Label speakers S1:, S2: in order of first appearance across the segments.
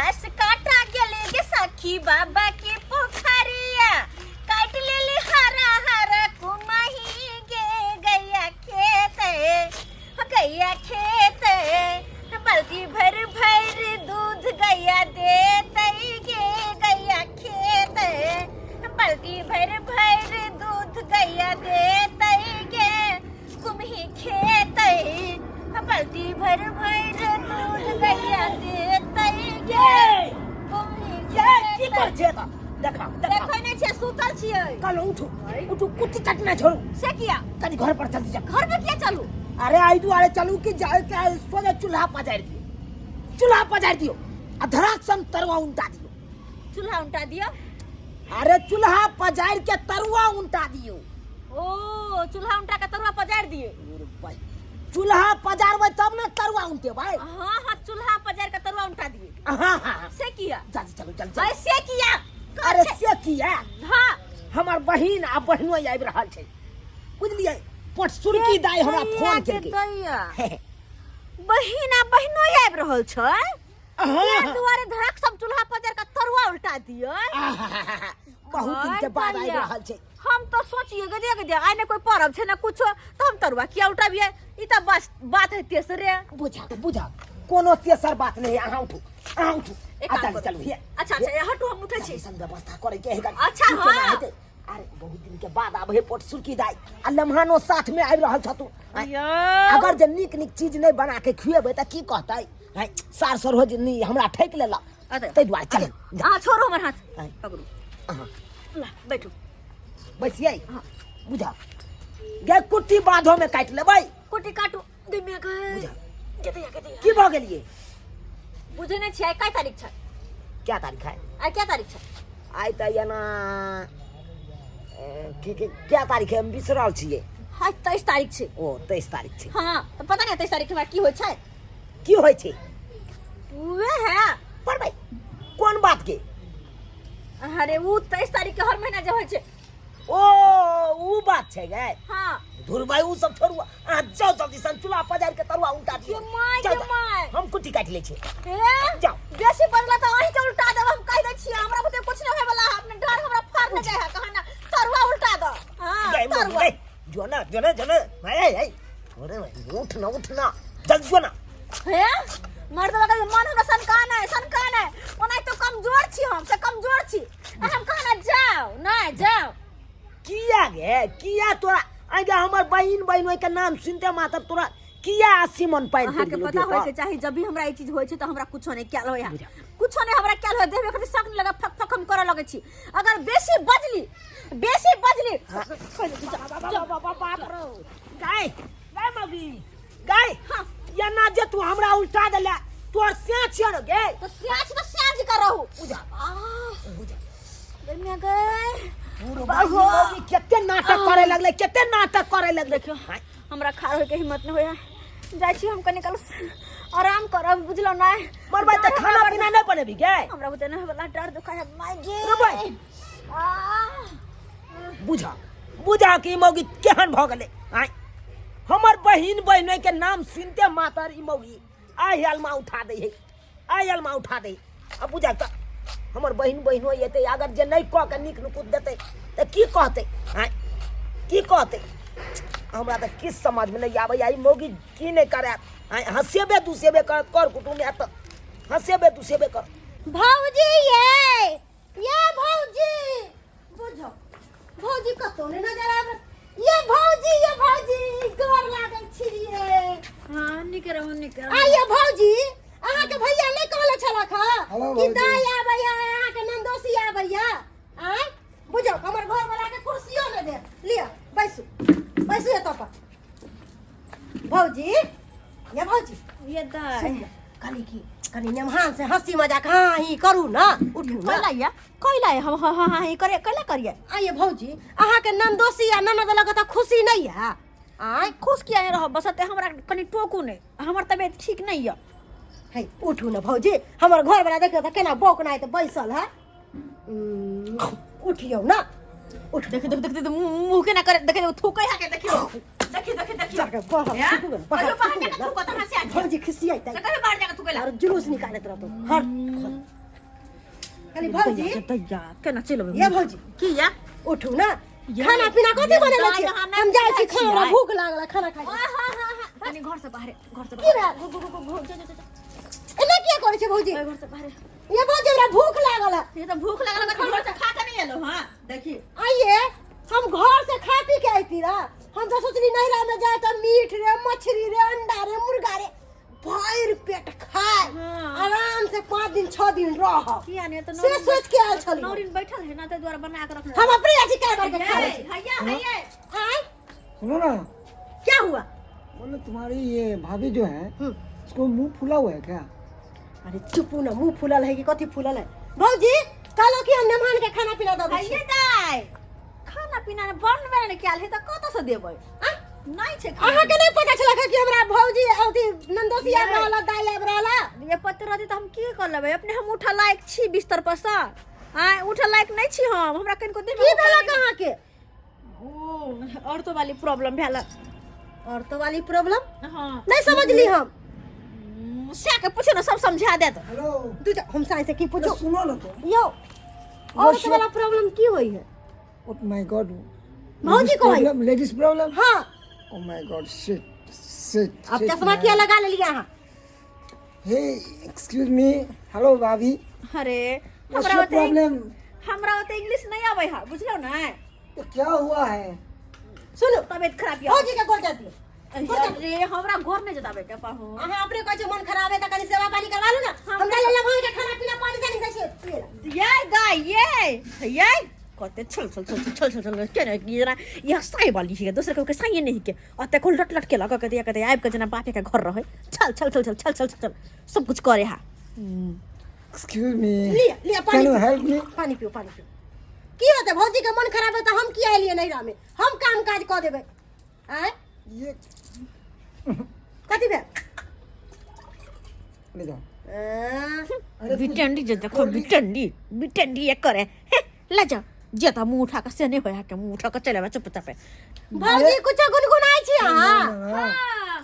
S1: घास काटा गेले गे सखी बाबा के पोखरिया काट लेली हरा हरा कुमाही गे गैया खेत गैया खेत बाल्टी भर भर दूध गैया देत गे गैया खेत बाल्टी भर भर दूध गैया देत गे कुम्ही खेत बाल्टी भर भर दूध गैया देत गे कुम्ही
S2: ये की
S1: खेत
S2: कर छे त देखा देखा
S1: देखै नहि छियै सुतल छियै
S2: कल उठू उठू कुत्ती चटना छोड़ू
S1: से किया
S2: कनी घर पर जल्दी जा
S1: घर में किया चलू
S2: अरे आई दुआरे चलू कि जाए के सोझे चूल्हा पजारि दियो चूल्हा पजारि दियो आ धराक सन तरुआ उनटा दियो
S1: चूल्हा उल्टा दियो
S2: अरे चूल्हा पजारि के तरुआ उनटा दियो
S1: ओ चूल्हा उल्टा के तरुआ पजारि दिए
S2: अरे भाई, चूल्हा पजारबै तब ने तरुआ उनटेबै
S1: हाँ हाँ चूल्हा पजारि के तरुआ उल्टा दिए
S2: हाँ हाँ हाँ
S1: से किया
S2: जल्दी चलू जल्दी चलू।
S1: ऐसे किया
S2: अरे से किया
S1: हाँ
S2: हमर बहिन आ बहिनो आबि रहल छै बुझलियै पटसुरकी दाइ हमरा फोन केलकै
S1: दैया बहिन आ बहिनो आबि रहल छै
S2: हाँ,
S1: ए दुआरे धड़क सब चूल्हा पजार के तरुआ उल्टा दियो
S2: बहुत दिन के बाद आबि रहल छै
S1: हम तो सोचिए गदे गदे आइ ने कोई परब छै ना कुछो तो हम तरुआ किया उल्टाबिए ई त बस बात है तेसरे
S2: बुझा बुझा कोनो तेसर बात नहीं अहाँ उठू अहाँ उठू
S1: एक
S2: आ
S1: काम
S2: चलू
S1: करू।
S2: चलू हे
S1: अच्छा अच्छा ये हटू हम उठै छी
S2: अइसन व्यवस्था करे के है
S1: अच्छा, हाँ।
S2: अरे बहुत दिन के बाद आबे पोट सुरकी दाई आ लम्हानो साथ में आबि रहल छतु
S1: यो
S2: अगर जे नीक नीक चीज नहीं बना के खुएबै तऽ की कहतै हैं सार सरोज नहीं हमरा ठकि लेलक
S1: अरे
S2: ताहि दुआरे चल
S1: अहाँ छोड़ू हमर हाथ
S2: आँय।
S1: पकड़ू
S2: अहाँ
S1: ला बैठू
S2: बैसियै बुझा गे कुट्टी बाधो में काटि लेबै
S1: कुटी काटू दिम्या के
S2: बुझा
S1: गेदैया गेदैया
S2: की भऽ गेलियै
S1: बुझै नहि छियै आइ काय तारीख छै
S2: क्या तारीख है
S1: आइ क्या तारीख छै
S2: आइ तऽ एना ए, की की क्या तारीख है हम बिसरल छियै
S1: आइ 23 तारीख छै
S2: ओ 23 तारीख छै
S1: हाँ तऽ पता नहि 23 तारीख के हमरा की होइ छै
S2: की होइ छै
S1: उहे है
S2: पढ़बै कोन बात के
S1: अरे उ 23 तारीख के हर महीना जे होइ छै
S2: ओ उ बात छै गे
S1: हाँ
S2: धुर भाई उ सब छोड़ू अहाँ जाओ जल्दी सन चूल्हा पजारि के तरुआ उल्टा दियौ
S1: के my,
S2: जाओ,
S1: के
S2: जाओ।
S1: My.
S2: हम कुट्टी काटि लै छी
S1: ए
S2: जाओ।
S1: बेसी बदला तऽ अहीं के उल्टा देब हम कहि दै छियै हमरा बुते कुछ नहि होय वाला है अपने डर हमरा फाड़ नहि जाइ है कहा ना तरुआ उल्टा दो हाँ
S2: गए मम्मी
S1: तरुआ
S2: गए जो ना जो ना जो ना भाई भाई अरे भाई उठ ना उठ ना जल्दी जो ना
S1: हे मर्दवा के मन हमरा सनकान है सनकान है ओना तो कमजोर छी हम से कमजोर छी आ हम कहा ना जाओ ना जाओ
S2: किया गे किया तोरा आगे हमर बहिन बहिन के नाम सुनते मात्र तोरा किया आसीमन पानि
S1: अहाँ
S2: पड़ि
S1: के
S2: गेलौ
S1: पता
S2: देह
S1: होय
S2: पर?
S1: के चाही जब भी हमरा ई चीज होय छै त हमरा कुछो नहीं क्याल होय कुछो नहीं हमरा क्याल होय देह में कभी शक नहीं लगा फक फक हम करऽ लगै छी अगर बेसी बजली बेसी बजली
S2: बाप रे गाय गाय मगी गाय
S1: हाँ।
S2: या ना जे तू हमरा उल्टा देले तोर से छियो न गे
S1: तो स्याच तो स्याच कर रहू
S2: बुझा
S1: आह,
S2: बुझा
S1: गर्मिया गए
S2: पूरो मौगी कते नाटक करे लगले कते नाटक करे लगले
S1: देखियो हमरा खाड़ होय के हिम्मत नहीं होय जाइ छी हम कनी काल आराम करब बुझलो ना
S2: मरबै त खाना पीना नहीं बनेबी गे
S1: हमरा बुते नहीं वाला डर दुखा है माय गे
S2: रुबै।
S1: आह,
S2: बुझा बुझा कि ई मौगी केहन भऽ गेलै आँय हमर बहिन बहिनोई के नाम सुनते मातर ई मौगी आइ अलमा उठा दै है आइ अलमा उठा दै आ बुझा तऽ हमर बहिन बहिनोई एतै अगर जे नहि कऽ के नीक नुकुत देतै तऽ की कहतै आँय की कहतै हमरा तऽ किछु समझमे नहि आबैए ई मौगी की नहि करत आँय हँसेबे दुसेबे करत कर कुटुम्ब आयत तऽ हँसेबे दुसेबे करत
S1: भौजी ये ये भौजी बुझो भौजी कतौ नहि नजर आबै ये भौजी ये भौजी गोर लागल छी ये हाँ नीक रहू नीक रहू आ ये भौजी अहाँ के भैया नहि कहले छलक हँ
S3: हेलो,
S1: कि
S3: भौजी।
S1: दाई आबैया अहाँ के नंदोसी आबैया आँय बुझो हमर घर वाला के कुर्सियो नहि दे लिअ बैसू बैसू एतऽ पर भौजी ये भौजी
S4: ये दाई
S1: सुन न, कनी की कनी नेमहान से हंसी मजाक हाँ ही करू ना उठू ना
S4: कैला या कैला हम हाँ हाँ हाँ करे कैला करिए
S1: आइए भौजी अहाँके ननदोसी आ ननद लग तऽ खुशी नहीं है
S4: आय खुश किया रह बस ते हमरा कनी टोकू नहीं हमर तबियत ठीक नहीं है
S1: है उठू ना भौजी हमर घर वाला देखियौ तऽ केना बौक नाय तऽ बैसल है उठियौ ना
S4: उठ देख देख देख देख मुंह के ना करे देख थूकै है के देखियो देखी देखी देखी
S1: जाके बाहर
S4: हैं?
S1: थूकू ने, बाहर
S4: कहियो बाहर
S1: थूकू
S4: जाके
S1: ने।
S4: थूको त हंसी आबि
S1: भौजी खिसियाइतै
S4: से कहियो बाहर जाके थूकेला
S1: और जुलूस निकालैत रहतो हट खाली भौजी
S4: दैया केना चलि अबै
S1: ये भौजी
S4: की या
S1: उठू ना
S4: ये-
S1: खाना पीना कथी
S4: ये
S1: बनेले
S4: दाइ
S1: छी
S4: अहाँ नहि
S1: हम जाइ छी
S4: खाइ
S1: खाना हमरा
S4: छियै।
S1: भूख लागल है, खाना खाइ छी।
S4: कनी घर से बाहरे घर से
S1: की
S4: बाहरे
S1: भेल
S4: गो गो गो गो जो जो जो
S1: एना किया करै छै भौजी
S4: घर से बाहरे
S1: ये भौजी हमरा भूख लागल है
S4: ये तो भूख लागल है, घर से खा के नहीं एलो हां देखी
S1: आइए हम घर से खा पी के अइती रह हम तो सोचली नैहरा में जाए तो मीट रे मछली रे अंडा रे मुर्गा रे भरि पेट खाए
S4: हाँ।
S1: आराम से 5 दिन 6 दिन रह
S4: किया नहीं तो
S1: से सोच के आयल छली
S4: नौरिन बैठल है ना ते द्वारा बना के रखने
S1: हम अपने अथी क्या करके खा लै छी।
S4: हैया हैया
S1: आय
S3: सुनो ना
S1: क्या हुआ
S3: बोले तुम्हारी ये भाभी जो है
S1: हम्म।
S3: उसको मुंह फूला हुआ है क्या
S1: अरे चुप ना मुंह फूलल है कि कथी फूलल है भौजी कहलो कि हम मेहमान के खाना पीना दऽ दै छी।
S4: हैया दाइ खाना पीना ने बनबे ने कयल है तऽ कतऽ से देबै
S1: आँ?
S4: नहि छै
S1: अहाँ के नहीं पता छलक कि हमरा भौजी अथी नंदोसी आबि रहल है, दाई आबि रहल है।
S4: ये पत्ते रहती तऽ हम की कर लेबै अपने हम उठऽ लायक छी बिस्तर पर सँ आँय उठऽ लायक नहि छी हम हमरा कनिको देह
S1: की भेलक अहाँ के
S4: ओ औरतो वाली प्रॉब्लम भेल
S1: औरतों वाली प्रॉब्लम
S4: हाँ
S1: नहीं समझली हम
S4: सएह के पूछो ने सब समझा देत
S3: हेलो
S1: तू जा हम साई से की पूछो
S3: सुनो ना तो
S1: यो औरत वाला प्रॉब्लम की होई है
S3: ओ my God
S1: भौजी को है
S3: लेडीज प्रॉब्लम
S1: हाँ
S3: ओ my God shit shit
S1: अब चश्मा किया लगा लेलिए अहाँ
S3: हे एक्सक्यूज मी हेलो भाभी
S4: अरे
S3: व्हाट्स
S4: हमरा
S3: your
S4: ओते
S3: प्रॉब्लम
S4: हमरा ओते इंग्लिश नहीं आबै है बुझलौ ने
S3: तो क्या हुआ है
S1: सुनो
S4: तबियत खराब यऽ
S1: भौजी के गोर जात दियौ
S4: अरे हमरा घर नहि जताबै के पाहु
S1: अहाँ अपने कहै छै मन खराब है तऽ कनि सेवा पानी करवा लू ना हमरा लेल भौजी के खाना पीना पानी तानी दै छियै पियै ला।
S4: ये गाय ये ये कते छल छल छल छल छल छल के ने जेना यह साई वाली है दोसर के साई नहीं के अते कुल लट लट के लगा के दिया के आबि के जेना बापे के घर रहे छल छल छल छल छल छल छल सब कुछ करे हा
S3: एक्सक्यूज मी
S1: लिअ लिअ पानी
S3: can you
S1: पिउ।
S3: हेल्प मी
S1: पानी पिउ पानी पिउ की होतै भौजी के मन खराब है तऽ हम किया एलियै नैहरा में हम काम काज कऽ देबै आँय
S3: ये
S1: कथी भेल
S3: ले जाओ
S1: आँ,
S3: अरे
S4: बिटंडी जे देखो बिटंडी बिटंडी ये करे हे ले जा जे त मुंह उठा के से नहीं होया के मुंह उठा के चले चुपचाप
S1: भौजी कुछो गुनगुनाइ छी अहाँ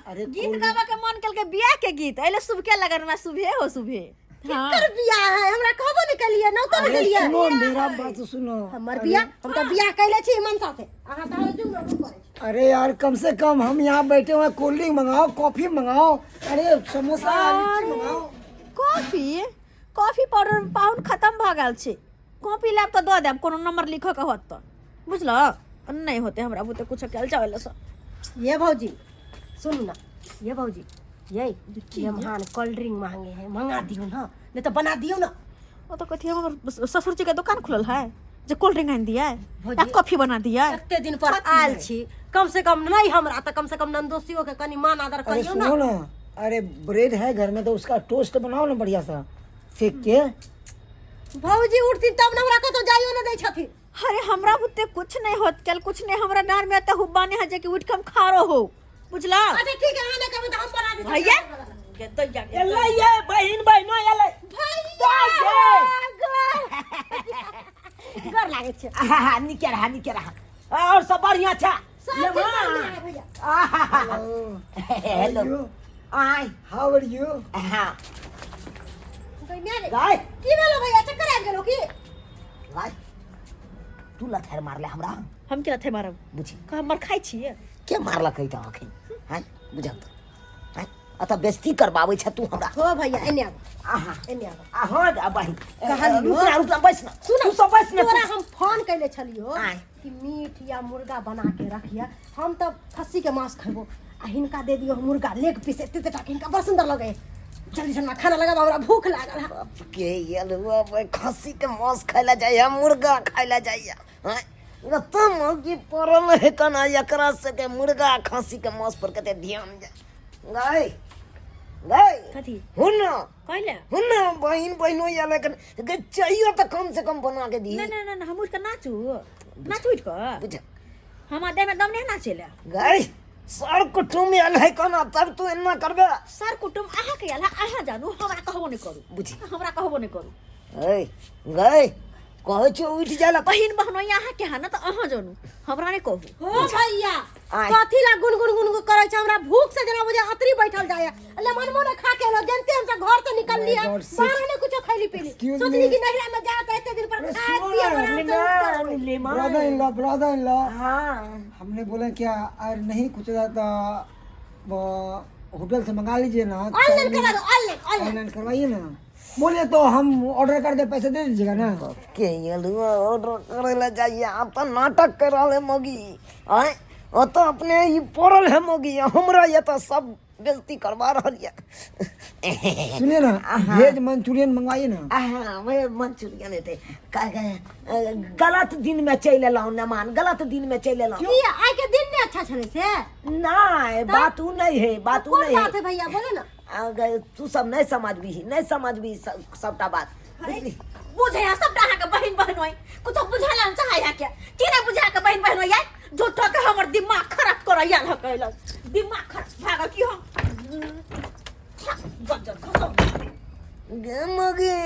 S3: अरे
S4: गीत
S3: कोल्ड-
S4: गाबा के मन कल के बियाह के गीत एले सुबह के लगन में सुबह हो सुबह हाँ
S1: केकर बियाह है हमरा कहबो नहि केलियै नौतो नहि
S3: अरे
S1: देलियै
S3: सुनो मेरा बात सुनो
S1: हमर बियाह हम तऽ बियाह कैले छी मनसा से अहाँ तऽ जुम जुम करै छी
S3: अरे यार कम से कम हम यहाँ बैठे हुए हैं कोल्ड ड्रिंक मंगाओ कॉफी मंगाओ अरे समोसा लिट्टी मंगाओ
S4: कॉफी कॉफी पाउडर पाउन खत्म भऽ गेल छै कॉपी लेब तऽ दऽ देब कोनो नंबर लिखऽ के होत तऽ बुझलऽ नहि होते हमरा बुते कुछ कयल जाय लए
S1: ये भौजी सुन ना ये भौजी ये ये महान कोल्ड ड्रिंक मांगे हैं मंगा दियो ना नहीं तो बना दियो ना
S4: ओ तो कथी हमर ससुर जी के दुकान खुलल है जे कोल्ड ड्रिंक आनि दिया
S1: भौजी,
S4: या कॉफी बना दिया
S1: कते दिन पर आयल छी कम से कम नहीं हमरा तऽ कम से कम नंदोसियो के कनी मान आदर
S3: अरे
S1: करियो ना
S3: सुनो ना अरे ब्रेड है घर में तो उसका टोस्ट बनाओ ना बढ़िया सा सेक के
S1: भौजी उठथिन तब ने हमरा कतौ जाइयो ने दै छथिन
S4: अरे हमरा बुते कुछ नहीं होत कल कुछ नहीं हमरा डार में त हुब्बा नहीं है जे कि उठ के हम खारो हो बुझला
S1: अच्छा ठीक है अहाँ नहि कहबै तऽ हम बना देब
S4: भैया के दैया के
S2: एलै ये बहिन बहिनो एलै
S1: गोर लागै छै
S2: आहा निके रहा निके रहा और सब बढ़िया छै
S1: सब
S2: ले
S1: ठीक
S2: माँ।
S1: बढ़िया है भैया
S2: आहा
S3: हेलो
S2: हेलो आय
S3: हाउ आर यू
S2: हाँ
S1: गै रे
S2: गाय
S1: की भेलो भैया चक्कर आबि गेलो की
S2: गाय तू लथार मारले हमरा
S4: हम के लथे मारब
S2: बुझी
S4: का हमर खाइ छियै
S2: के मारलक तऽ अखन हैं बुझल तऽ हैं अतऽ बेइज्जती करबाबै छ तू हमरा
S1: हो भैया एने आबो
S2: आहा
S1: एने आबो
S2: आ हाँ जा बहिन
S1: कहलियो।
S2: रुक ना रुक ना बैस ना
S1: सुन
S2: तू सब बैस ना
S1: तोरा हम फोन कैले छलियो
S2: आय।
S1: कि मीट या मुर्गा बना के रखिया हम तऽ खस्सी के मांस खेबो आ हिनका दे दियो मुर्गा लेग पीस एते एते टाके हिनका बड़ सुंदर लगे जल्दी से हमरा खाना लगाबो हमरा भूख लागल है
S2: बाप के ये हुआ भाई खस्सी के मांस खाइला जाइया मुर्गा खाइला जाइया हैं तो मौगी पड़ल है कना एकरा से के मुर्गा खस्सी के मांस पर कते ध्यान जा गाय गाय
S4: कथी
S2: हुन
S4: कहले
S2: हुन बहिन बहिनो या लेकिन गे चाहियो तऽ कम से कम बना के दी
S4: ना ना ना ना, हम उठ के नाचू नाचू उठ के
S2: बुझ
S4: हमरा देह में दम नहीं नाचे ले
S2: गाय सर कुटुम्ब आयल है कना तब तू एना करबे
S4: सर कुटुम अहाँ के आयल है अहाँ जानू हमरा कहबो नहीं करू
S2: बुझी
S4: हमरा कहबो नहीं करू
S2: ऐ गए कहै छियौ उठि जाय ला।
S4: बहिन बहनो अहाँ के है ना तऽ अहाँ जानू, हमरा नहि कहू।
S1: हो भैया,
S2: आय।
S1: कथी ला गुन गुन गुन गुन करै छै? हमरा भूख से जेना बुझे अतरी बैठल जाय। लेमन मोने खा के एलो, जानते हम सब घर से निकल लिया,
S3: My God, sis.
S1: बाहर में कुछो खैली पीली।
S3: Excuse
S1: सोचली
S3: me.
S1: कि नहिरा में जा त एते दिन पर
S3: अरे
S1: खाए
S3: सुनो
S1: पिए
S3: ना,
S1: आराम से उठ कर।
S2: Lemon.
S3: Brother in law, brother in law,
S2: हाँ।
S3: हमने बोला क्या अरे नहीं कुछ ज्यादा वो होटल से मंगा लीजिए ना।
S1: ऑनलाइन करा दो, ऑनलाइन, ऑनलाइन।
S3: ऑनलाइन करवाइए ना। बोलिए तो हम ऑर्डर कर दे, पैसे दे दीजिएगा ना।
S2: के ऑर्डर करे ला जाइए, आप तो नाटक कर रहल है मोगी। आय ओतऽ अपने ई पड़ल है मोगी, हमरा ये तो सब बेइज्जती करवा रहल ये।
S3: सुनिए ना, वेज मंचूरियन मंगवाइए ना।
S2: हाँ, वे मंचूरियन हेतै। गलत दिन में चलि एलहुँ नमान, गलत दिन में चलि एलहुँ।
S1: की आइ के दिन नहीं अच्छा छलै से?
S2: नहि, बात उ नहि है, बात उ
S1: कोन
S2: नहि है।
S1: बात है भैया, बोलो ना।
S2: अगर तू सब नहि समझबही, नहि समझबही सबटा बात, बुझली?
S4: बुझे है सबटा अहाँके बहिन बहनोई, कुछो बुझाला नहि चाहै है के की नहि बुझा के बहिन बहनोई आइ झूठो के हमर दिमाग खराब करैया न कहलक, दिमाग खराब भागल की हम गजर खसौ।
S2: गे मगे।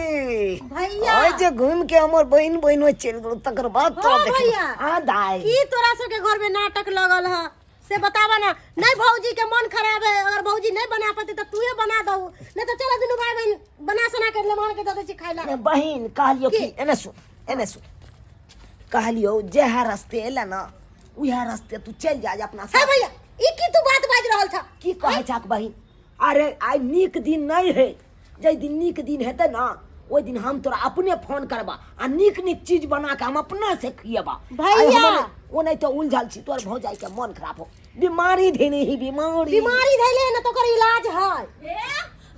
S1: भैया।
S2: आइ जे घुमि के हमर बहिन बहिनो चलि गेल तकर बाद तोरा
S1: हाँ,
S2: देखियौ।
S1: भैया।
S2: आ दाइ।
S1: की तोरा सबके घर में नाटक लगल है से बतावा ना। नहीं भौजी के मन खराब है, अगर भौजी नहीं बना पाते तो तूहे बना दऊ, नहीं तो चलो दुनू भाई बहन बना सना के मेहमान के दे दै छी खाय ला।
S2: ने बहिन कहलियो
S1: की?
S2: कि एने सुन, एने सुन, कहलियो जेहा रस्ते एले ना उहे रस्ते तू चलि जा अपना
S1: हे
S2: साथ।
S1: भैया, ई की तू बात बाजि रहल छ?
S2: की कहै छाक बहिन? अरे आइ नीक दिन नहीं है, जै दिन नीक दिन हेतै ना ओहि दिन हम तोरा अपने फोन करबा आ नीक नीक चीज बना के हम अपना से खिएबा।
S1: भैया।
S2: आइ हमर ओ नहीं तो उलझल छी, तोर भौजाई के मन खराब हो, बीमारी धेने ही बीमारी।
S1: बीमारी धैले ना तो ओकर इलाज है।
S4: ए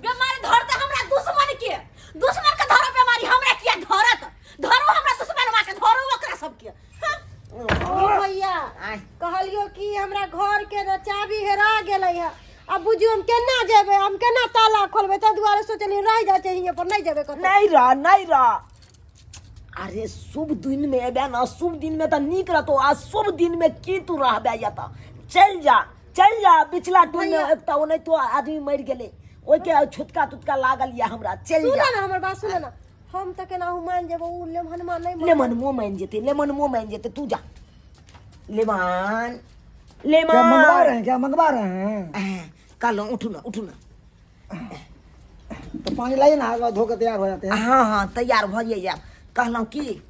S4: बीमारी धरते हमरा दुश्मन के, दुश्मन के धरो बीमारी, हमरा किया धरत? धरो हमरा दुश्मन के, धरो ओकरा सब के। हाँ?
S1: ओ भैया,
S2: आय।
S1: कहलियो कि हमरा घर के ना चाबी हेरा गेलै है, अब बुझियो हम केना जेबै, हम केना ताला खोलबै, ताहि दुआरे सोचलियै रहि जाइ छै हियाँ पर, नहि जेबै कतौ।
S2: नहीं रह, नहीं रह। अरे शुभ दिन में एबे ना, शुभ दिन में तो नीक रहतो, आ शुभ दिन में की तू रहबे या तो चल जा, चल जा पिछला टूल में।
S1: भैया।
S2: एकटा ओनाहितो तो आदमी मरि गेलै, ओइके छुतका तुतका लागल या हमरा, चल
S1: सुनो
S2: जा।
S1: ना हमर बात सुनो ना, हम तऽ केनाहु मानि जेबै, ओ लेमहनमा नहि मानत।
S2: लेमन मुँह मानि जेतै, लेमन मुँह मानि जेतै, तू जा। Lemon, lemon.
S3: क्या मंगवा रहे हैं? क्या मंगवा रहे हैं?
S2: कहलहुँ उठू ना, उठू ना।
S3: तो पानी लाइए ना, हाथ वाथ धो के तैयार हो जाते हैं।
S2: हाँ हाँ तैयार भऽ जाइए। कहलहुँ कि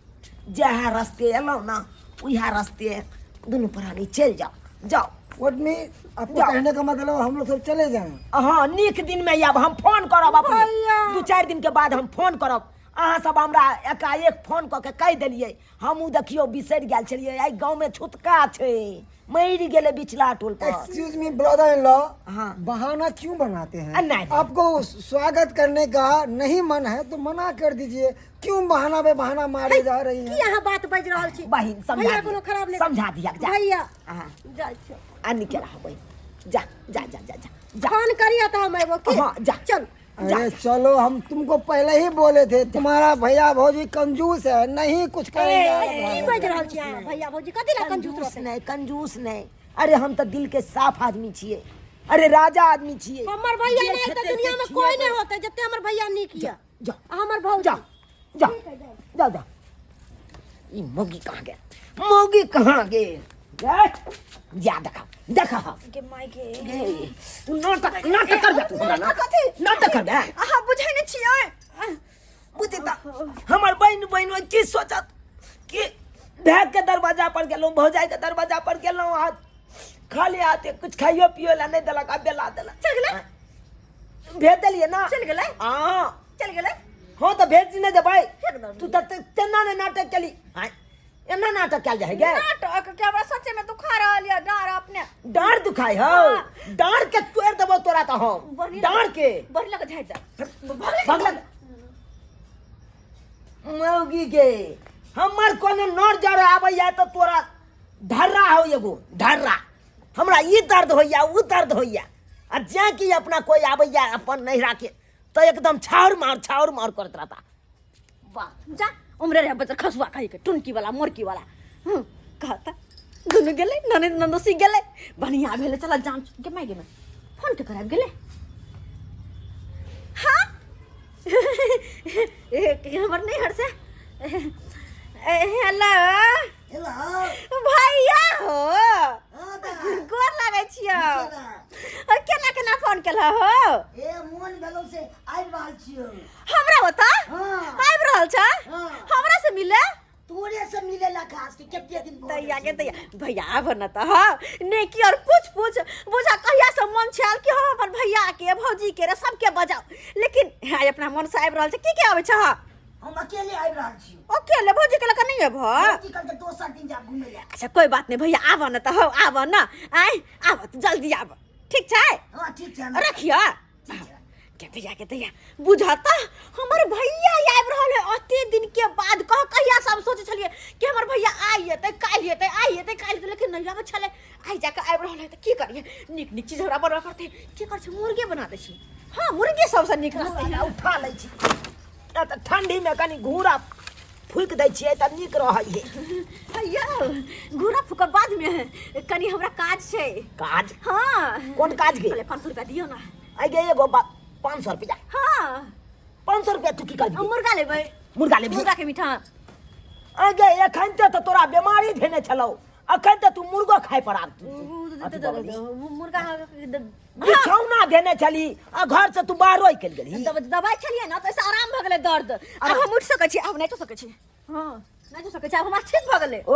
S2: जएह रस्ते एलहुँ ना उएह रस्ते दुनू प्राणी चलि जाउ, जाउ।
S3: What me आपको
S2: जाओ।
S3: कहने का मतलब हम लोग सब चले जाएं?
S2: हाँ, नीक दिन में आयब, हम फोन करब अपने।
S1: भैया।
S2: 2-4 दिन के बाद हम फोन करब। अहाँ सब हमरा एकाएक फोन कऽ के कहि देलियै, हमहूँ देखियौ बिसरि गेल छलियै। आइ गाँवमे छुतका छै, मरि गेलै बिचला टोल पर।
S3: Excuse me brother in law,
S2: हाँ।
S3: बहाना क्यों बनाते हैं?
S2: नहीं।
S3: आपको स्वागत करने का नहीं मन है तो मना कर दीजिए, क्यों बहाना पे बहाना मारे जा रही
S1: की
S3: हैं?
S1: अहाँ बात बाजि रहल छी?
S2: बहिन समझा
S1: भैया
S2: दिया,
S1: कोनो खराब नहि
S2: समझा दिया, जा।
S1: भैया।
S2: हाँ।
S1: जाइ छी।
S2: आ निकल रहा बहिन, जा जा जा जा जा जा।
S1: फोन करिए तो हम अयबो की?
S2: हाँ, जा।
S1: चल।
S3: अरे चलो, हम तुमको पहले ही बोले थे तुम्हारा भैया भौजी कंजूस है, नहीं कुछ करेगा।
S1: की बाजि रहल छी अहाँ? भैया भौजी कथी ला कंजूस
S2: कंजूस
S1: रहतै?
S2: नहीं, कंजूस नहीं। अरे हम तो दिल के साफ आदमी छिए, अरे राजा आदमी छिए।
S1: हमर भैया
S2: जे
S1: नहीं तऽ
S2: खेतै से
S1: दुनिया में
S2: खिएबै।
S1: कोई नहीं होतै जते हमर भैया नीक यऽ।
S2: जा।
S1: आ हमर भौजी।
S2: जा, जा, जा, जा। ई मौगी कहाँ गेल? मौगी कहाँ गेल? जा देखा, देखा हम।
S4: गे माय गे।
S2: गे, तू नाटक, नाटक करबे तू हमरा ना?
S4: कथी?
S2: नाटक करबे?
S4: अहाँ बुझै नहि छियै।
S2: बुझै तऽ हमर बहिन बहिन की सोचत कि भाय के दरवाजा पर गेलहुँ, भौजाई के दरवाजा पर गेलहुँ, आ खाली हाथे कुछ खाइयो पियो ला नहि देलक आ बेला देलक।
S4: चलि गेलै?
S2: भेज देलियै ना?
S4: चलि गेलै?
S2: हाँ।
S4: चलि गेलै?
S2: हाँ तऽ भेज नहि देबै।
S4: एकदम।
S2: तू तऽ तेना नहि नाटक केली। आँय, एना नाटक कयल जाइ है गे?
S4: नाटक के हमरा सच्चे में दुखा रहल ये डाँर अपने।
S2: डाँर दुखाय हौ?
S4: हाँ।
S2: डाँर के तोड़ि देबौ तोरा तऽ हम।
S4: बढ़िया।
S2: डाँर के।
S4: बढ़ि लग झाड़ि दे। भगलै।
S2: भगलै। मौगी के हमर कोनो नर जर आबैया तऽ तोरा ढर्रा हौ एगो ढर्रा, हमरा ई दर्द होइया उ दर्द होइया, आ जें कि अपना कोई आबैया अपन नैहरा के तऽ एकदम छाउर मार छाउर मार करैत रहता।
S4: वाह जा उम्रे रहे बच्चा खसुआ कही के टुनकी वाला मोरकी वाला। कहता दुनू गेलै ननद ननदोसी गेलै बढ़िया भेलै। चल जान गे my गे my phone के कराबि गेलै। हाँ ए, हमर नैहर से हेलो
S5: हेलो।
S4: भैया हो।
S5: हाँ दाइ।
S4: गोर लागै छियौ।
S5: केना?
S4: ओ, केना केना फोन केलह हो?
S5: ए मोन भेलौ से आबि रहल छियौ।
S4: हमरा ओतऽ
S5: हाँ।
S4: आबि रहल छ?
S5: हाँ।
S4: हमरा से मिले?
S5: तोरे से मिले ला खास के कते दिन भऽ
S4: तैया
S5: गेल
S4: के
S5: छै।
S4: तैया भैया आब न तऽ हाँ नेकी और पूछ पूछ बुझा कहिया से मन छल कि हम अपन भैया के भौजी के रे सबके बजाओ, लेकिन आइ अपना मन से आबि रहल छै। की के आबै छ?
S5: हम अकेले आबि रहल छी।
S4: अकेले? भौजी के लऽ कऽ नहि अबह?
S5: भौजी कहलकै दोसर दिन जाब घुमै लए।
S4: अच्छा कोई बात नहीं भैया, आब न तऽ हौ, आब न, आइ आब जल्दी आब, ठीक छै?
S5: हाँ ठीक छै।
S4: रखिया।
S5: ठीक छै।
S4: के भैया के दैया बुझत हमर भैया आबि रहल है अते दिन के बाद। कह कहिया से हम सोचै छलियै कि हमर भैया आइ एतै काल्हि एतै, आइ एतै काल्हि एतै, लेकिन नहि आबै छलै। आइ जाके आबि रहल है तऽ की करियै? नीक नीक चीज हमरा बनबऽ पड़तै। की करै छी? मुर्गे बना दै छी। हाँ मुर्गे सबसँ नीक रहतै।
S2: घूरा उठा लै छी, किया तऽ ठंडी में कनि घूरा फूकि दै छियै तऽ नीक रहै है।
S4: भैया घूरा फूकब बाद में, कनि हमरा काज छै।
S2: काज?
S4: हाँ।
S2: कोन काज गे?
S4: पहिले 500 रुपया दियौ ना।
S2: आइ गे एगो 500 रुपया?
S4: हाँ।
S2: 500 रुपया तू की करबी?
S4: हम मुर्गा लेबै।
S2: मुर्गा लेबही?
S4: मुर्गा के मीठा।
S2: आगे एखन तऽ तोरा बीमारी धेने छलौ, अखन तऽ तू मुर्गो खाय पर आब अथी भऽ गेलही।
S4: मुर्गा
S2: बिछौना धेने छली आ घर से तू बाहरो निकलि गेलही।
S4: दवाई खेलियै ना तऽ एहिसँ आराम भऽ गेलै दर्द। आब हम उठि सकै छी, आब नहि उठि सकै छी। हाँ नहि उठि सकै छी, आब हमरा ठीक भऽ गेलै।
S2: ओ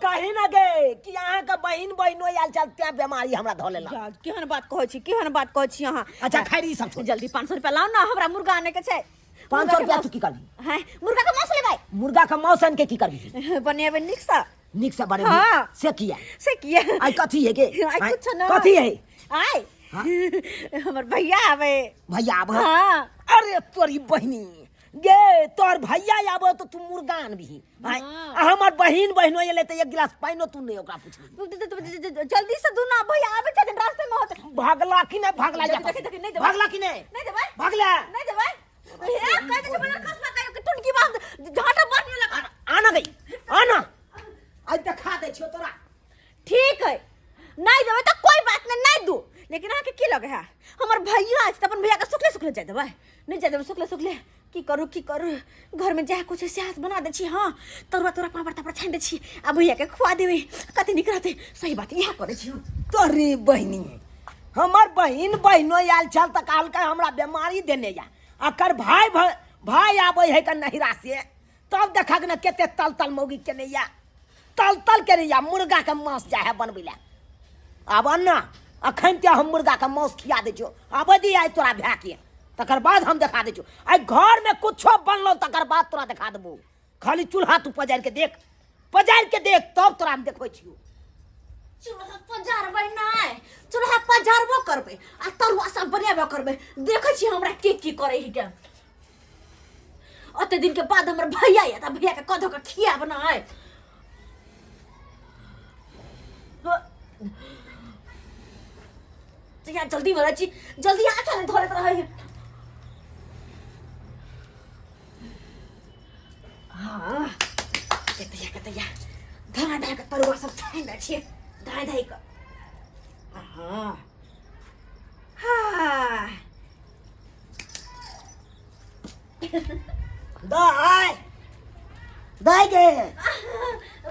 S2: कही ना गे कि अहाँके बहिन बहिनो आयल छल तें बीमारी हमरा धऽ लेलक।
S4: जा, केहन बात कहै छी, केहन बात कहै छी अहाँ?
S2: अच्छा खैर ई सब छोड़।
S4: जल्दी 500 रुपया लाउ ना, हमरा मुर्गा आनै के छै।
S2: 500 रुपया तू की करबी?
S4: हैं, मुर्गा के मांस लेबै।
S2: मुर्गा के मांस आनि के की करबी?
S4: बनेबै नीक सँ।
S2: नीक से बनेबी?
S4: हाँ।
S2: से किया?
S4: से किया?
S2: आइ कथी है गे?
S4: आइ
S2: आँय,
S4: कुछो ना।
S2: कथी है?
S4: आइ
S2: हाँ?
S4: हमर भैया आबै।
S2: भैया आबै?
S4: हाँ।
S2: अरे तोरी बहिनी गे, तोर भैया आबो तो तू मुर्गा आनबही? आँय,
S4: हाँ।
S2: आ हमर बहिन बहिनो एलै तऽ एक गिलास पानिओ तू नहि ओकरा पुछली।
S4: जल्दी से दू ना, भैया आबै छथिन रास्ते में होते।
S2: भागला कि नहि? भागला?
S4: देखी, देखी, देखी, नहि देबै।
S2: भागला कि नहि?
S4: नहि देबै।
S2: भागला?
S4: नहि देबै। हे कह दे छै बजार खसबा कहियो के टुनकी बांध झाटा बांध लगा।
S2: आना गई, आना, आइ देखा दै छियौ तोरा।
S4: ठीक है नहीं देबै तऽ कोई बात नहीं, नहीं दू, लेकिन अहाँके की लगे है? हमर भैया अछि तऽ अपन भैया के सुखले सुखले जाय देबै? नहि जाय देबै सुखले सुखले। की करू की करू, घर में जाय कुछ से हाथ बना दै छी। हाँ तरुआ तोरा पापड़ तापड़ छानि दै छी आ भैया के खुआ देबै, कते नीक रहतै। सही बात, इएह करै छी हम।
S2: तोरी बहिनी, हमर बहिन बहिनो आयल छल तऽ कहलकै हमरा बेमारी देने या, अकर भाय भाय आबै है के नहिरा से तब देखक ने कते तल तल मौगी केने या, तल तल केने या मुर्गा के मांस जा है बनबै लए। आब ना अखन ते हम मुर्गा के मांस खिया दै छियौ, आबै दी आइ तोरा भाय के, तकर बाद हम देखा दै छियौ। आइ घर में कुछो बनलौ तकर बाद तोरा देखा देबौ। खाली चूल्हा तू पजारि के देख, पजारि के देख तब तोरा हम देखबै छियौ।
S4: चूल्हा पजारबै नहि, चूल्हा पजारबो करबै आ तरुआ सब बनेबो करबै। देखै छी हमरा के की करै हिके। ओते दिन के बाद हमर भैया आयत आ भैया के कऽ धऽ कऽ खियाब नहि। यहाँ जल्दी भरै छी, जल्दी आटा नहि धरैत रहै। हाँ कतैया कतैया धाय धाय के तरुआ सब छानि दै छियै, धाय धाय कऽ। हाँ हाँ
S5: दाइ दाइ गे।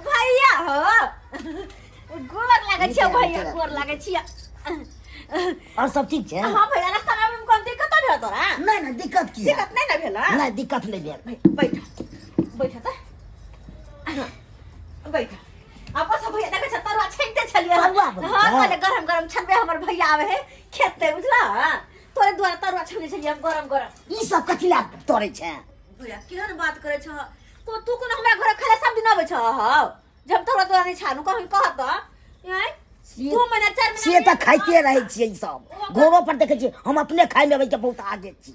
S4: भैया हो, गोर लागै छियै भैया, गोर लागै छियै।
S5: और सब ठीक छै?
S4: हाँ भैया, रास्ता में कोन दिक्कत भेल तोरा?
S5: नहि नहि, दिक्कत की?
S4: दिक्कत नहि ने भेल?
S5: नहि, दिक्कत नहि भेल।
S4: बैठ बैठ तऽ बैठ। आपस भैया देखै छ तरुआ छानिते छलियै।
S5: तरुआ बनै
S4: हाँ
S5: छै?
S4: कहले गरम गरम छनबै, हमर भैया आबै है खेतै, बुझला? तोरे द्वारा तरुआ छानै छलियै हम गरम गरम।
S5: ई सब कथी लए तोड़ै छै?
S4: भैया केहन बात करै छ को तू? कोनो हमरा घर खाले सब दिन आबै छ हौ जे हम तरुआ तोरा नहि छानू? कहीं कहत तऽ आँय 2 महीना 4 महीना
S5: से तऽ खाइते रहै छियै ई सब, घरो पर देखै छियै हम अपने खाइ लेबै के बहुत आगे छी।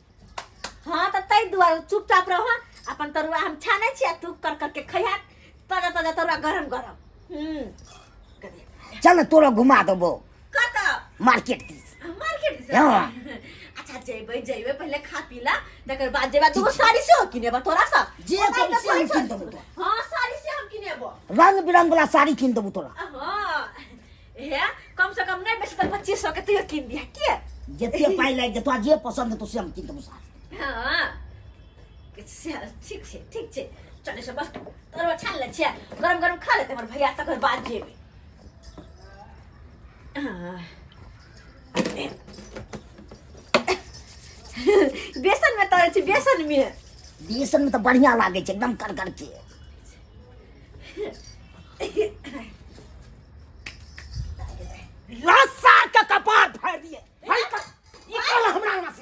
S4: हाँ तऽ ताहि दुआरे चुपचाप रह, अपन तरुआ हम छानै छी आ तू कर करके खैहा ताजा ताजा तरुआ गरम गरम।
S5: चल ने तोरा घुमा देबो।
S4: कतऽ?
S5: मार्केट दिस।
S4: मार्केट दिस?
S5: हाँ।
S4: अच्छा जेबै जेबै, पहिले खा पी ला तकर बाद जेबै। दूगो साड़ी सेहो किनेबो तोरा सँ।
S5: जे
S4: ओना
S5: कहबी
S4: तऽ
S5: से हम
S4: कहै छौ-
S5: कीन देबो तोरा।
S4: हाँ साड़ी से हम किनेबो,
S5: रंग बिरंग वाला साड़ी कीन देबो तोरा।
S4: हाँ हे कम से कम नहीं बेसी तऽ 2500 के तैयो कीन दिया के।
S5: जते पाइ लागि जेतो आ जे पसंद हेतो से हम कीन देबो साड़ी।
S4: हाँ ठीक छै ठीक छै। चले से बस तरुआ छान लै छियै, गरम गरम खा लेतै हमर भैया, तकर बाद जेबै। हाँ। बेसन में तरै छी, बेसन में।
S5: बेसन में तऽ बढ़िया लागै छै, एकदम कर कर के।
S2: लस्सा के कपार फाड़ि दिए। हई कर, ई कल हमरा अंगना से।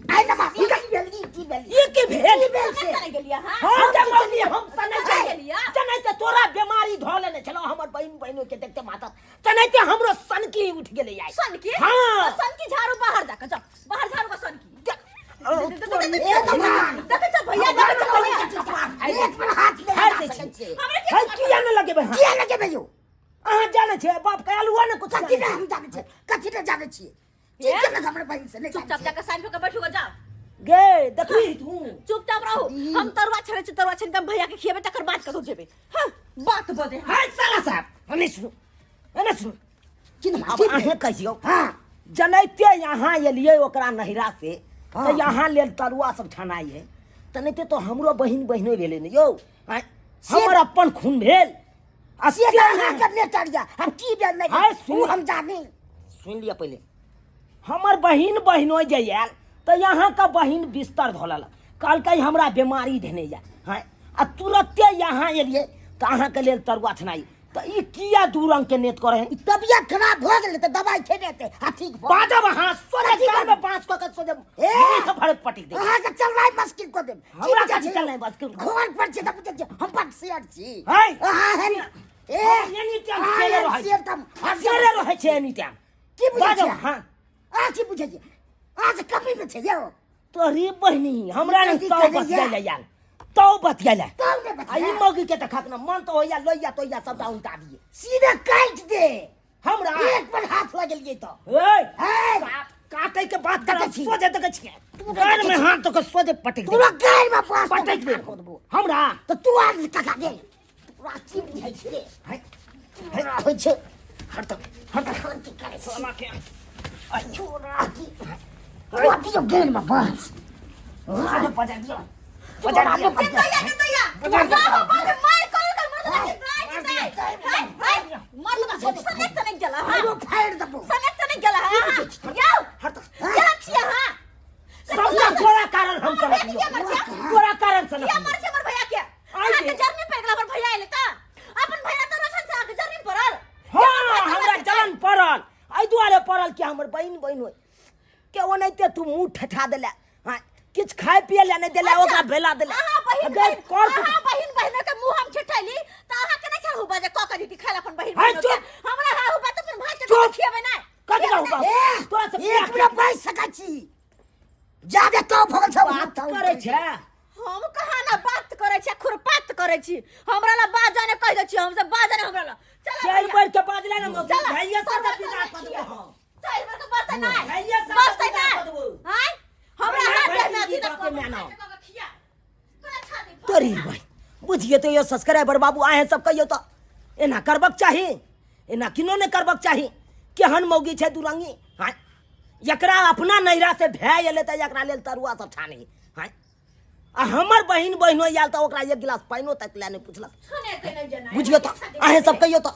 S5: आइ ना बाप, ई की भेल, ई की भेल?
S2: ई की भेल?
S5: की भेल से?
S4: कतऽ गेलियै अहाँ?
S2: हम जे मौगी, हम तऽ नहि
S4: कतऽ
S2: जाइ।
S4: गेलियै?
S2: तेनाहिते तोरा बेमारी धऽ लेने छलौ हमर बहिन बहिनो के देखते माता, तेनाहिते हमरो सनकी उठि गेलै आइ।
S4: सनकी?
S2: हाँ।
S4: सनकी झाड़ू बाहर जाके, जाओ बाहर झाड़ू का सनकी।
S5: ए भगवान,
S4: देखै छ भैया, देखै छ भैया।
S5: एक पर हाथ ले
S2: फाड़ि दै छी।
S4: हमरा के
S2: है किया ने लगेबै हाथ?
S5: किया लगेबै यौ?
S2: अहाँ जानै छियै बाप के आलुआ ने कुछ।
S5: कथी ने हम जानै छियै? कथी ने जानै छियै? की केलक हमर बहिन से? नहि
S4: चुपचाप जाके साइन कऽ के बैठू गऽ, जाओ।
S2: गे देखबी तू।
S4: चुपचाप रहू, हम तरुआ छानै छी, तरुआ छानि कऽ हम भैया के खिएबै, तकर बाद कतौ जेबै। हाँ, बात बजे।
S2: है साला साहब, एने सुनू, एने सुनू।
S5: की नाम?
S2: अब अहें कहियौ।
S5: हाँ।
S2: जनैते यहाँ एलियै ओकरा नहिरा से,
S5: हाँ।
S2: तऽ यहाँ लेल तरुआ सब छनाइ है, तनैते तो हमरो बहिन बहिनो भेलै ने यौ। आँय, हमर अपन खून भेल आ
S5: से
S2: से
S5: तऽ अहाँके नेटर यऽ, हम की भेल नहि
S2: हाय,
S5: भेल,
S2: सुन।
S5: ओ हम जानी।
S2: सुनि लिअ पहिले, हमर बहिन बहिनो जे आयल तऽ यहाँके बहिन बिस्तर धऽ लेलक, कहलकै हमरा बेमारी धेने यऽ। हँ, आ तुरते यहाँ एलियै तऽ अहाँके लेल तरुआ छनाइ, तऽ ई किया दू रंग के नेत करै है?
S5: ई तबियत खराब भऽ गेलै तऽ दबाइ खेने हेतै आ ठीक भऽ
S2: बाजब अहाँ सोझे
S5: कथी
S2: कान में बाँस कऽ के सोझे
S5: ए!
S2: मुँह से भरे पटक देब।
S5: अहाँके चलनाइ मुश्किल कऽ देब। की
S2: हमरा
S5: बुझै
S2: कथी
S5: छी?
S2: चलनाइ मुश्किल?
S5: घर पर छी तऽ बुझै छी हम बड शेर छी।
S2: है?
S5: अहाँ है ने? ए,
S2: हम एनी टाइम
S5: अहाँ
S2: शेरे
S5: एहन
S2: रहै छी।
S5: शेर तऽ हम
S2: शेरे रहै छै एनी टाइम।
S5: की बुझै
S2: बाजब
S5: छी?
S2: हाँ।
S5: अहाँ की बुझै छी? अहाँ से कमी में छै यौ।
S2: तोरी बहिनी हमरा नहीं
S5: की
S2: तो
S5: करैया?
S2: बतियाइले यार, तो बतियाइले।
S5: तौ ने
S2: आ ई
S5: बतिया।
S2: मौगी के तऽ खतना मन तो होइया लोइया तोइया सबटा उल्टा दिए।
S5: सीधे काटि दे।
S2: हमरा
S5: एक पर हाथ लगेलियै तऽ।
S2: ए,
S5: हे,
S2: काटे के बात करै
S5: देखै छी।
S2: सोझे देखै छियै। गाड़ में हाथ तो के सोझे पटक दे।
S5: तोरा गाड़ में बाँस
S2: पटक दे हमरा।
S5: तऽ तू आर कका दे। तोरा की बुझै छी रे?
S2: है,
S5: तोरा होइ छै।
S2: हट तऽ, हट तऽ।
S5: तखन की करै छी?
S2: साला के।
S5: तोरा की? तोरा दियौ गाड़ में बाँस।
S2: सोझे पटक दियौ। पटक दियौ।
S4: दैया के दैया, बाबा बाबा मार कर कर मर दे, हाय हाय मर लगा सनेक तनेक गेला। हां,
S5: आरो फाड़ि देबौ।
S4: सनेक तनेक गेला। हां यौ,
S2: हट तऽ।
S4: केहन छियै अहाँ?
S2: सबटा तोरा कारण हम
S4: हमर भैया
S2: सनक
S4: के किया मर छै?
S2: तोरा कारण सनक।
S4: किया मर छै हमर भैया के?
S2: आइ
S4: अहाँके
S2: रे।
S4: जरनी पड़ि गेल हमर भैया एलै तऽ अपन भैया तऽ रोशन से अहाँके जरनी पड़ल।
S2: हाँ, हमरा जलन पड़ल एहि दुआरे पड़ल कि हमर बहिन बहिन होइ के ओनाहिते तू मुँह ठठा देले। हाँ, किछु खाय पिए लए नहि देले, ओकरा बेला देले।
S4: अहाँ बहिन
S2: गै,
S4: बहिन
S2: कर कुछ।
S4: अहाँ बहिन बहिन के मुंह हम ठेठैली तऽ अहाँ के नहि छल हुबा जे कऽ के दीदी खाय ला अपन बहिन
S2: है,
S4: बहिन के।
S2: चुप।
S4: हमरा हा हुबा तऽ अपन भाई के
S2: चुप।
S4: खिएबै नहि।
S2: कथी कहू बाप?
S5: ए,
S2: तोरा से
S5: एक मिनट बैस सकै छी? जादे तो भऽ गेल छौ।
S2: बात करै छै।
S4: हम कहाँ ना बात करै छी, खुरपात करै छी। हमरा ला बाजा ने कहि दै छी, हम सब बाजा ने हमरा ला। चल
S2: चारि बेर के बाजले ने मौगी,
S4: चल,
S2: भाइये सब
S4: तोरा
S2: विदा कऽ देबो हम।
S4: चारि बेर के बसतै नहि।
S2: भाइये सब
S4: बसतै
S2: विदा
S4: नहि।
S2: कऽ देबो।
S4: आँय, हमरा
S2: भाइये
S4: हाथ
S2: भाइये
S4: देह में अथी
S2: बापे
S4: तऽ
S2: मानो।
S4: खिया। तोरा छाती
S2: तोरी भाई बुझिए तो यो सब्सक्राइबर बाबू, आहे सब कहियो तो एना करबक चाही, एना किनो नहि करबक चाही। केहन मौगी छै दुरंगी। हाँ, एकरा अपना नैरा से भए एलै तऽ एकरा लेल तरुआ सब छानी। हाँ, आ हमर बहिन बहिनो आयल तऽ ओकरा एक गिलास पानिओ तक लए नहि पुछलक।
S4: सुनेतै नहि जेना।
S2: बुझियौ तऽ अहें सब कहियौ तऽ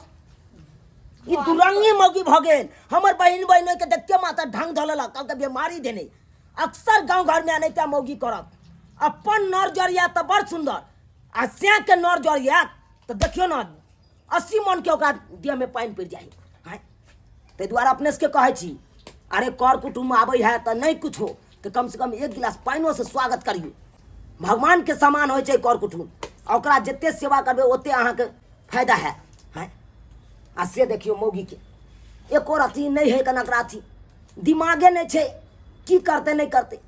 S2: ई दुरंगी मौगी भऽ गेल। हमर बहिन बहिनो के देखते माता ढंग धऽ लेलक, कहलकै बेमारी देने। अक्सर गाँव घरमे एनाहिते मौगी करत। अपन नर जरिया तऽ बड़ सुन्दर, आ सैं के नर जरिया तऽ देखियौ ने 80 मन के ओकरा देहमे पानि पड़ि जाइ। आँय, ताहि दुआरे अपने सबके कहै छी, अरे कर कुटुम्ब आबै है तऽ नहि कुछो तऽ कम से कम एक गिलास पानिओ से स्वागत करियौ। भगवान के समान होइ छै कर कुटुम्ब, आ ओकरा जते सेवा करबै ओते अहाँके फायदा है। आँय, आ से देखियौ मौगीके एको रत्ती नहि है, कनक अथी दिमागे नहि छै, की करतै नहि करतै।